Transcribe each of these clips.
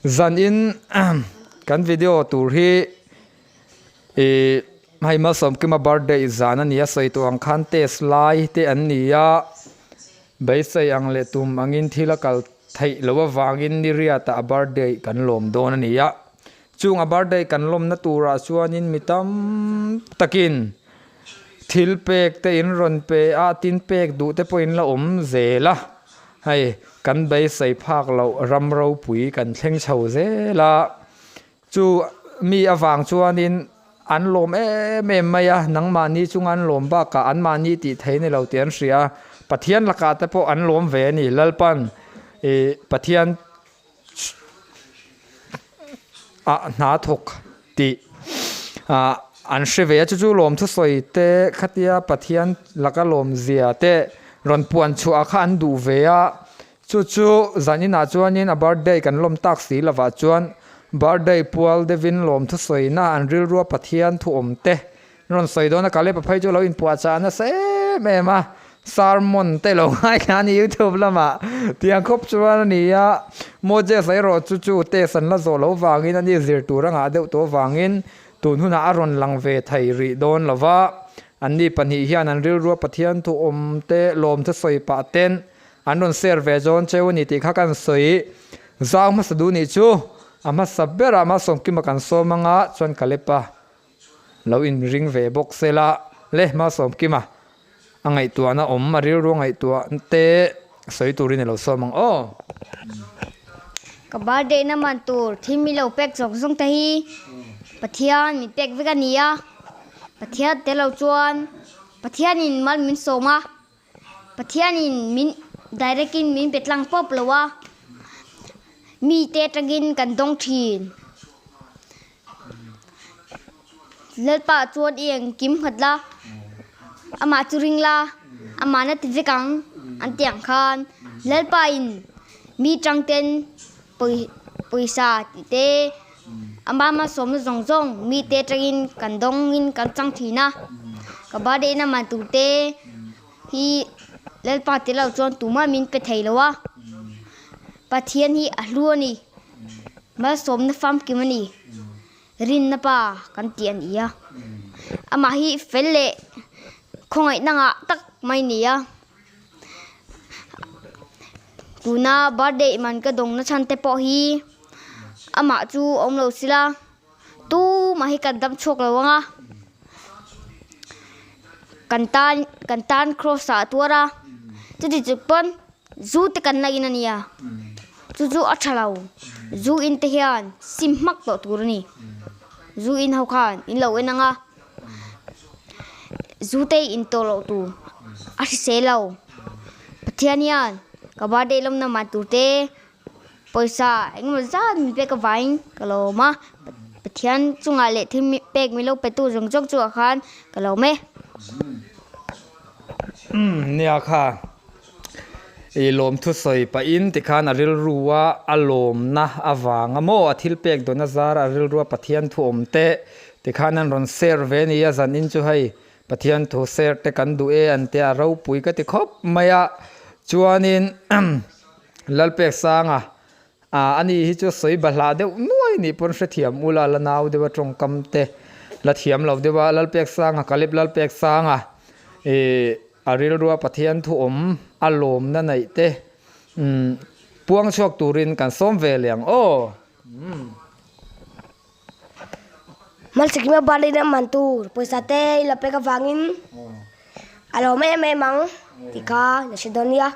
Zanin kan video tur hi ih hei Malsawmkima birthday zan a ni a sawi tawh ang khan test lai te an ni a beisei ang leh tum angin thil a kal theih loh avangin ni riatah a birthday kan lawm dawn a ni a chung a birthday kan lawmna turah chuanin mi tam takin thil pek te in rawn pe a tin pek duh te pawhin la awm zel a. Hei, kan beisei phak loh ram ropui kan thleng chho zel a, chu mi avang chuanin an lawm em em mai a, nangmahni chunga an lawm bakah anmahni tih thei ni lo tih an hria a, Pathian lakah te pawh an lawm ve a ni, Lalpan ih Pathian ah hna thawk tih ah an hre ve a, chu chu lawm thusawi te khatia Pathian laka lawm zia te rawn puan chhuah kha an duh ve a, chu chu zaninah chuanin a birthday kan lawm tak si lovah chuan birthday pual deuhin lawm thusawina an rilrua Pathian thu awm te Rawn sawi dawn a Caleb-a phei chu lo inpuahchah nasa em em a, sermon te lo ngaithla a ni youtube lamah tiang khawp chuan a ni a, Moses erawh chu chu test an la zawh loh vangin a ni zir tur a ngah deuh tawh vangin tun hunah a rawn lang ve thei rih dawn lo va, anni pahnih hian an rilrua Pathian thu awm te lawm te sawi pah ten an rawn share ve zawn cheu a ni tih kha kan sawi zau hmasa duh nih chu a hmasa berah Malsawmkima kan sawm anga chuan Caleb-a Lo inring ve bawk se la, le Malsawmkima a ngaihtuahna awm, a rilru a ngaihtuah te sawi turin i lo sawm ang aw. Ka birthday na man tur thil mi lo pek zawng zawng te hi Pathian min pek vek a ni a, Pathian tel lo chuan Pathianin mal min sawm a, Pathianin min direct in min pe tlang pawp lo a, mite atangin kan dawng thin. Lalpa chuan i engkim nghat la, amah chu ring la, amah na ti vek ang an ti ang khan Lalpa in mi tang ten pawisa tih te amah malsawmna zawng zawng mite atangin kan dawng in kan chang thin a, ka birthday na man tur te hi Lalpa tel lo chuan tumah min pe thei lo a, Pathian hi a hlu a ni. Malsawmna famkim a ni. Rinna pa kan tih a ni a. Amah hi fel leh khawngaihna ngah tak mai a ni a. Tuna birthday man ka dawngna chhan te pawh hi amah chu a awm lo sila tumah hi kan dam chhuak lo ang a. Kan tan kan tan cross ah a tuar a chuti chung pawn. Zu te kan la in a nia, chu chu a tha lo. Zu in te hian sim hmak tawh tur a ni. Zu in ho khan in lo en ang a, zu te in tawh loh tur a hrisel lo. Pathian hian ka birthday lawmna man tur te pawisa engemaw zat min pek avangin ka lawm a, Pathian chungah leh thil pek min lo petu zawng zawng chungah khan ka lawm e. Nia kha. I lawmthu sawi pahin tikhan a rilrua a lawmna avanga maw a thil pek dawn a zara a rilrua Pathian thu awm te tikhan an rawn share ve a ni a, zanin chu hei Pathian thu share te kan duh e an tia a ropui ka ti khawp mai a, chuanin Lalpeksanga a ani hi chu sawi bahlah deuh nuai nih pawn hrethiam ula la nau deuh a tawngkam te la thiam lo deuh a Lalpeksanga Kalip Lalpeksanga ih a rilrua Pathian thu awm a lawmna neih te umm puang chhuak turin kan sawm ve leh ang aw umm. Malsakima birthday na man tur pawisa te i la pek avangin a lawm em em ang tih kha la hre dawn nia.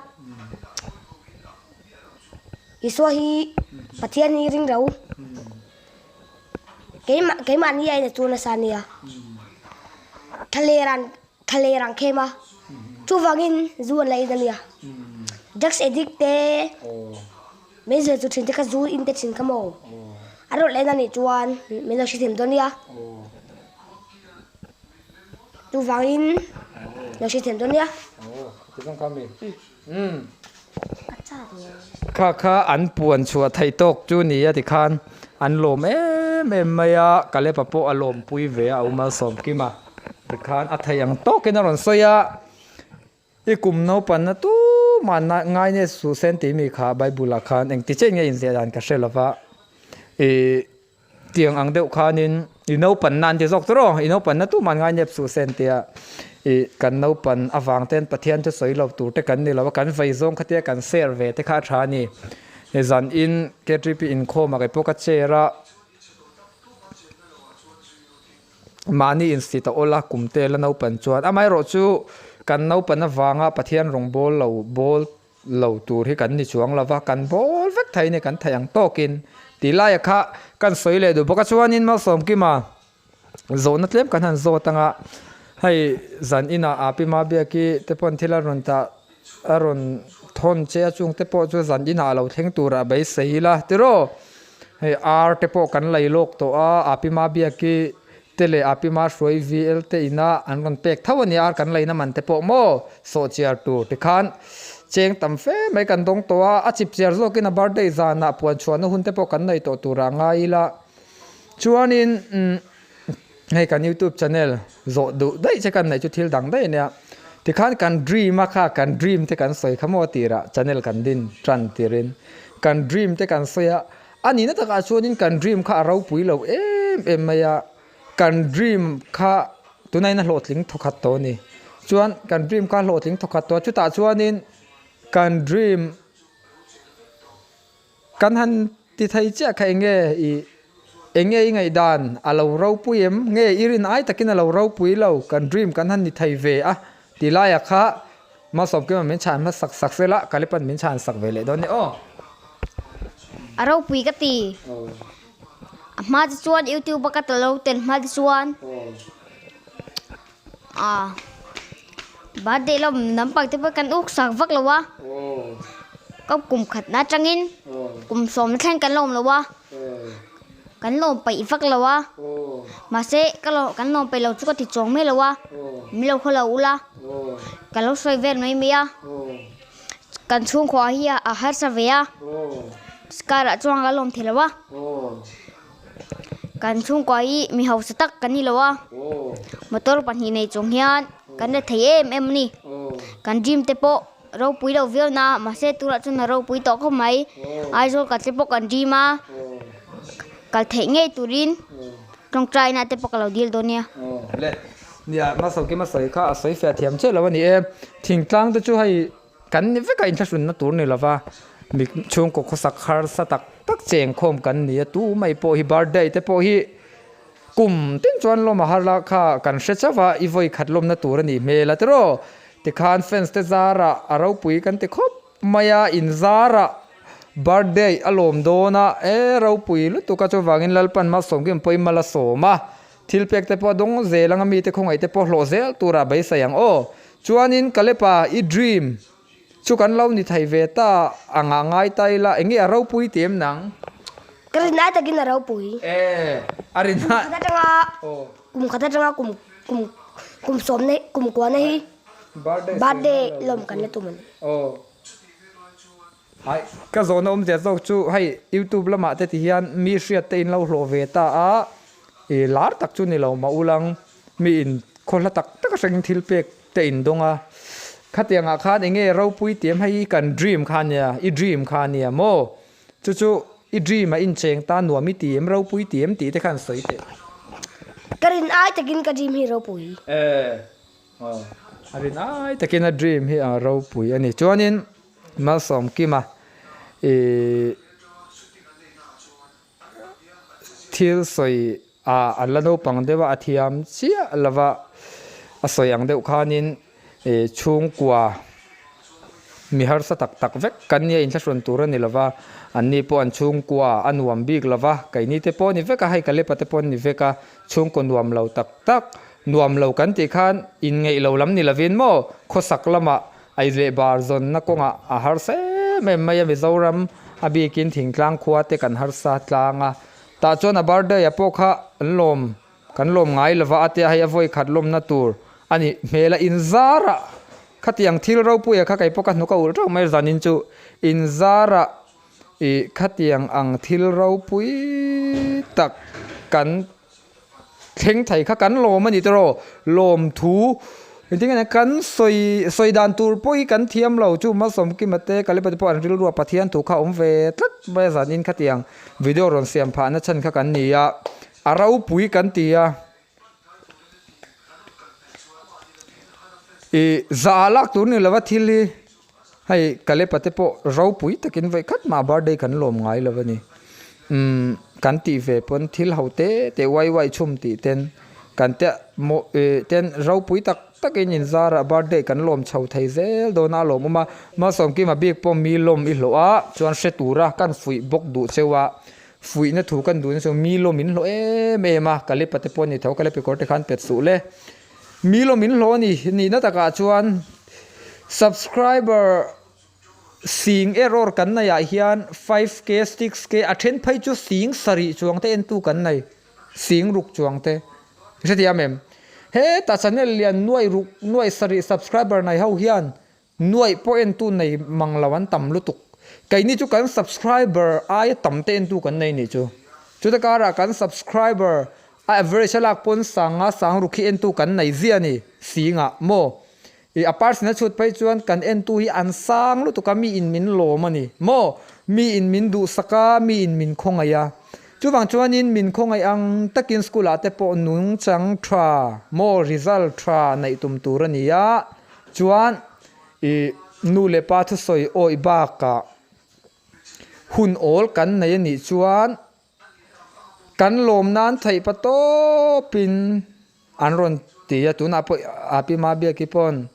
Isua hi Pathian hi ring lo keimah keimahni a in a chu nasa nia. Thlaler an thlaler ang khem a chuvangin zu an la in a nia. Drugs addict te Meizel chu thin te kha zu in te thin kha maw? A rawlh en a nih chuan min lo hrethiam dawn nia. Chuvangin lo hrethiam dawn nia. Kha kha an puan chhuah theih tawk chu ni a tikhan an lawm em em mai a, Kalepa pawh a lawmpui ve a, a u Malsawmkima tikhan a theih ang tawkin a rawn sawi a. I kum naupanna tu tuman ngai nge suh sen tih mi kha Bible ah khan engti chiah in nge inziah dan ka hre lova ih tiang ang deuh khanin i naupan na an ti zawk tur aw i naupan na tuman ngai nep suh sen tia ih kan naupan avang ten Pathian chu sawi lo tur te kan ni lo a kan vei zawng khatia kan share ve te kha a tha a ni zan in K_T_P inkhawm ah kei pawh ka chair a. Mahni insit a awl a, kum te la naupan chuan amaherawh chu kan naupan avanga Pathian rawng bawl lo bawl lo tur hi kan ni chuang lo va, kan bawl vek thei a ni kan theih ang tawkin tih laia kha kan sawi leh duh bawk a. Chuanin Malsawmkima zawhna tlem kan han zawt anga hei zan inah Api Mabiaki te pawn thil a rawn tah a rawn thawn che a chung te pawh chu zan inah a lo thleng turah beisei ila tiraw. Hei ar te pawh kan lei lawk tawh a, Apima Biaki te leh Apima Hruai VL te ina an rawn pek tho a ni, ar kan leina man te pawh maw sawhchiar tur tikhan cheng tam fe mai kan dawng tawh a, a chip chiar zawkin a birthday zanah puan chhuahna hun te pawh kan nei tawh turah ngai ila chuanin umm hei kan youtube channel zawh duh daih che kan neih chu thil dang daih a nia tikhan kan dream a kha kan dream te kan sawi kha maw tirah channel kan din tan tirin kan dream te kan sawi a a nihna takah chuanin kan dream kha a ropui lo em em mai a kan dream kha tunah hian a hlawhtling thawkhat tawh a ni chuan kan dream kha a hlawhtling thawkhat tawh a chutah chuanin kan dream. Kan han ti thei chiah kha enge i enge i ngaihdan a lo ropui em? Nge i rin ai takin a lo ropui lo? Kan dream kan han ni thei ve a ti laia kha Malsawmkima min chhan hmasak sak sela Kalipan min chhan sak ve leh dawn ni aw. A ropui ka ti. A hma te chuan YouTube a ka ta lo tel hma te chuan Ah, birthday lawm nampang te pawh kan uk sak vak lo a, ka kum khat na atangin kum sawmna thleng kan lawm lo a, kan lawm peih vak lo a, mahse ka lawm kan lawm peih lo chu ka ti chuang mai lo a, min lo khaw lo ula, ka lo sawi vel mai mai a, kan chhungkhua hi a harsa ve a, car ah chuan ka lawm thei lo a. Kan chhungkua hi mi hausa tak kan ni lo a, motor pahnih nei chung hian kan la thei em em a ni. Kan dream te pawh ropui lo viau na mahse tunah chuan a ropui tawh khawp mai. Aizawl kal te pawh kan dream a, kal theih ngei turin tawngtaina te pawh ka lo dil dawn nia. Le, nia hmasawkima sawi kha a sawi fiah thiam chiah lo a ni e. Thingtlang te chu hei. Kan ni vek a inthlahrunna tur ni lova mi chhungkaw khawsak harsa tak tak chengkhawm kan ni a, tu mai pawh hi birthday te pawh hi kum tin chuan lawm a har la kha kan hre chauh a, i vawi khat lawmna tur a nih hmel a tiraw tikhan fans te zarah a ropui kan ti khawp mai a, in zarah birthday a lawm dawn a, e ropui lutuk a chuvangin Lalpan malsawmkim pawhin mal a sawm a. Thil pek te pawh a dawng zel anga mite khawngaih te pawh hlawh zel tura beisei ang aw. Chuanin Kalepa i dream chu kan lo ni thei ve ta anga ngai ta ila enge a ropui ti em nang? Ka rin ai takin a ropui. E, a rin ai. Kum khat atanga kum khat atanga kum kum kum sawmna kum kuana hi birthday lawm kan la tum a ni. Aw. Hai, ka zawhna awmzia zawk chu hei youtube lamah te ti hian mi hriat te in lo hlawh ve ta a, i lar tak chu ni lo mah ulang mi in khaw hla tak tak atangin thil pek te in dawng a, khatiang ah khan enge ropui tih em hei kan dream kha ania, i dream kha ania maw? Chu chu i dream a incheng ta nuam i ti em ropui tih em tih te khan sawi teh. Ka rin ai takin ka dream hi ropui. E, a rin ai takin a dream hi a ropui a ni. Chuanin. Malsawmkima ih thil sawi ah an la naupang deuh a a thiam chiah lo va a sawi ang deuh khanin ih chhungkua mi harsa tak tak vek kan nia inthlahrun tur a ni lo va an ni pawh an chhungkua a nuam bik lo va keini te pawh a ni vek a hei Kalepa te pawh an ni vek a chhungkaw nuam lo tak tak nuam lo kan tih khan inngeih lo lam ni lovin maw khawsak lamah Ei leh bar zawnna kawngah a harsa em em mai a, Mizoram a bikin thingtlang khua te kan harsa tlang a, tah chuan a birthday ah pawh kha an lawm kan lawm ngai lova a tia hei a vawi khat lawmna tur a nih hmel a, inzarah khatiang thil ropuia kha kei pawh ka hnuk a ulh teuh mai zanin chu inzarah ih khatiang ang thil ropui tak kan. Thleng thei kha kan lawm a ni tawh lawmthu Engtin nge kan sawi sawi dan tur pawh hi kan thiam lo chu Malsawmkima te Kalipa te pawh an rilru a Pathian thu kha awm ve tlat mai a zanin khatiang video rawn siam phahna chhan kha kan ni a a ropui kan ti a ih zah lak tur ni lova thil hi hei Kalipa te pawh ropui takin vawi khat mah birthday kan lawm ngai lo a ni umm kan tih ve pawn thil ho te te uai uai chhum tih ten kan te maw ih ten ropui tak takin inzarah birthday kan lawm chho thei zel dawn a a lawmawm a Malsawmkima bik pawh mi lawm i hlawh a chuan hre tura kan fuih bawk duh cheu a. Fuihna thu kan duhna chu mi lawm in hlawh em em a, Kalepa te pawh a ni tho, Kalepa kawr te khan pet suh le. Mi lawm in hlawh a ni, nihna takah chuan subscriber sing error kan neih ah hian 5k, 6k a then phei chu sing sarih chuang te entu kan nei, sing ruk chuang te. I hrethiam em? Heta channel lian nuaih ruk, nuaih sarih subscriber nei ho hian Nuaih pawh entu nei mang lo an tam lutuk. Keini chu kan subscriber aia tam te entu kan nei nih chu. Chuta karah kan subscriber a average a lak pawn sanga sang ruk hi entu kan nei ziah a ni singah maw. Ih a person a chhut phei chuan kan entu hi an sang lutuk a mi in min lawm a ni maw. Mi in min duhsak a, mi in min khawngaih a. Chuvang chuanin min khawngaih ang takin school ah te pawh nungchang tha maw result tha neih tum tur a ni a. Chuan i nu leh pa thusawi awih bakah hun awl kan nei a nih chuan kan lawm nan theih pa tawpin an rawn ti a, tunah pawh Api Mabiaki pawn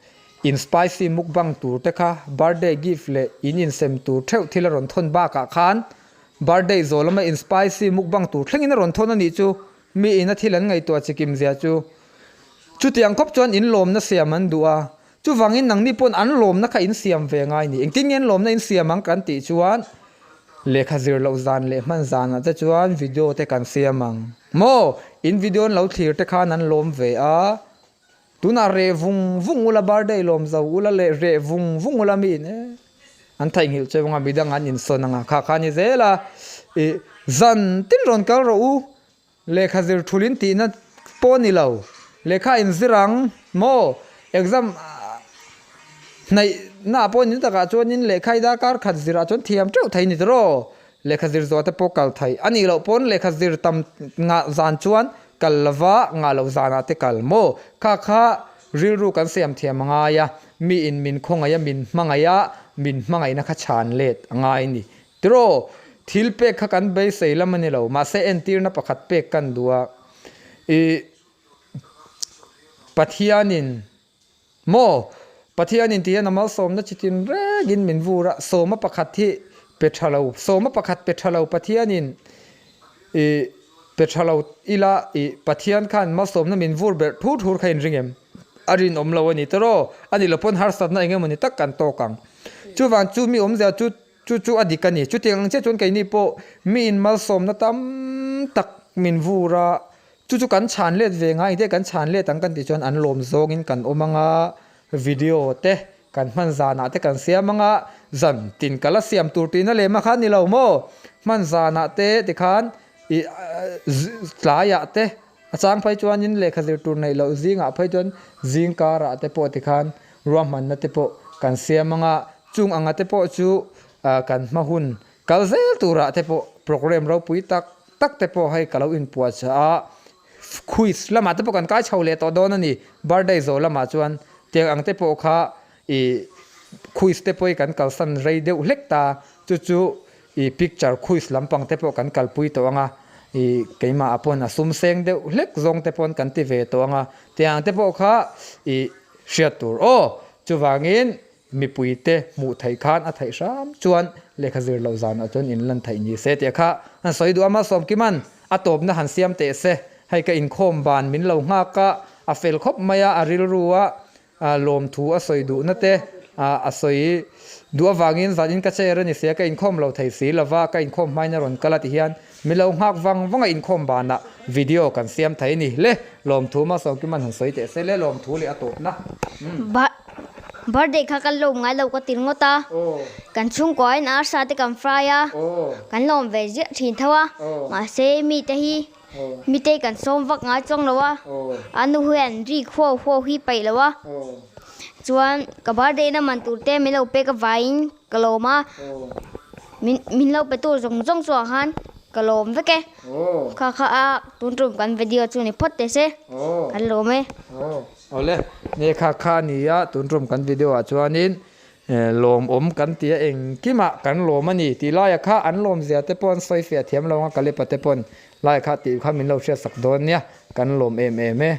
in spicy mukbang tur te kha birthday gift leh in insem tur theuh thil a rawn thawn bakah khan birthday zawh lama in spicy mukbang tur thlengin a rawn thawn a nih chu mi ina thil an ngaihtuah chikim zia chu. Chutiang khawp chuan in lawmna siam an duh a, chuvangin nangni pawn an lawmna kha in siam ve ngai ni. Engtin nge an lawmna in siam ang kan tih chuan lehkha zir loh zan leh hman zanah te chuan video te kan siam ang maw? In video an lo thlir te khan an lawm ve a, tunah reh vung vung ula birthday lawm zo ula leh reh vung vung ula mi in e an theihnghilh cheu anga midang an insawn anga kha kha a ni zel a, ih zan tin rawn kal rawh u. Lehkha zir thulin tihna pawh ni lo. Lehkha inzir ang maw? Exam hnaihna pawh ni takah chuanin lehkha i darkar khat zirah chuan thiam teuh thei ni tawh. Lehkha zir zawh te pawh kal thei a nih loh pawn lehkha zir tam ngah zan chuan kal lova ngah loh zanah te kal maw? Kha kha rilru kan siam thiam a ngai a, miin min khawngaih a, min hmangaih a, min hmangaihna kha chhan let a ngai a ni. Tiraw, thil pek kha kan beisei lam a ni lo, mahse entirna pakhat pek kan duh a, ih Pathianin maw, Pathianin ti hian a malsawmna chi tin rengin min vur a, sawma pakhat hi pe tha lo, sawma pakhat pe tha lo Pathianin ih pe tha lo ila ih Pathian khan malsawmna min vur berh thur thur kha inring em? A rinawm lo a ni tiraw, a ni lo pawn harsatna eng emawni tak kan tawk ang. Chuvang chu mi awmzia chu Chu chu a dik a ni. Chutiang ang chiah chuan keini pawh mi in malsawmna tam tak min vur a, chu chu kan chhan let ve ngai te kan chhan let ang kan tih chuan an lawm zawngin kan awm ang a, video te kan hman zanah te kan siam ang a, zan tin ka la siam tur tihna lem a kha ni lo maw? Hman zanah te tikhan ih tlaiah te a chang phei chuanin lehkha zir tur neih loh zingah phei chuan zing karah te pawh tikhan Ruahmanna te pawh kan siam ang a, chung anga te pawh chu kan hma hun kal zel turah te pawh programme ropui tak tak te pawh hei ka lo inpuahchah a, quiz lamah te pawh kan kai chho leh tawh dawn a ni, birthday zawh lamah chuan tiang ang te pawh kha ih quiz te pawh hi kan kalsan rei deuh hlek ta, chu chu ih picture quiz lampang te pawh kan kalpui tawh ang a, ih keimah ah pawn a sum seng deuh hlek zawng te pawn kan ti ve tawh ang a, tiang ang te pawh kha ih. Hriat tur aw! Chuvangin mipuite hmuh theih khan a theih hram chuan lehkha zir loh zanah chuan in lan theih ni se tih kha han sawi duh a, Malsawmkima'n a tawpna han siam teh se, hei ka inkhawm ban min lo nghak a, a fel khawp mai a, a rilru a lawmthu a sawi duhna te a sawi duh avangin zanin ka chair a ni sia ka inkhawm lo thei si lova ka inkhawm hmain a rawn kal a ti hian Mi lo nghak vang vang a inkhawm banah video kan siam thei ni le. Lawmthu Malsawmkima'n han sawi teh se le lawmthu leh a tawpna. Ba. Birthday kha kan lawm ngai lo ka ti ringawt a, kan chhungkuain arsa te kan fry a, kan lawm ve ziah thin tho a, mahse mite hi mite kan sawm vak ngai chuang lo a, a nu hian ri khuau khuau hi paih lo a, chuan ka birthday na man tur te min lo pek avangin ka lawm a, min min lo pe tur zawng zawng chuah khan ka lawm vek e, kha kha a tun tum kan video chu ni phawt teh se, kan lawm e. Awle, nge kha kha a ni a, tun tum kan video ah chuanin lawmawm kan ti a, engkimah kan lawm a ni tih laia kha an lawm zia te pawh an sawi fiah thiam lo ang a, Kalepa te pawn laia kha tih kha min lo hriatsak dawn nia, kan lawm em em e.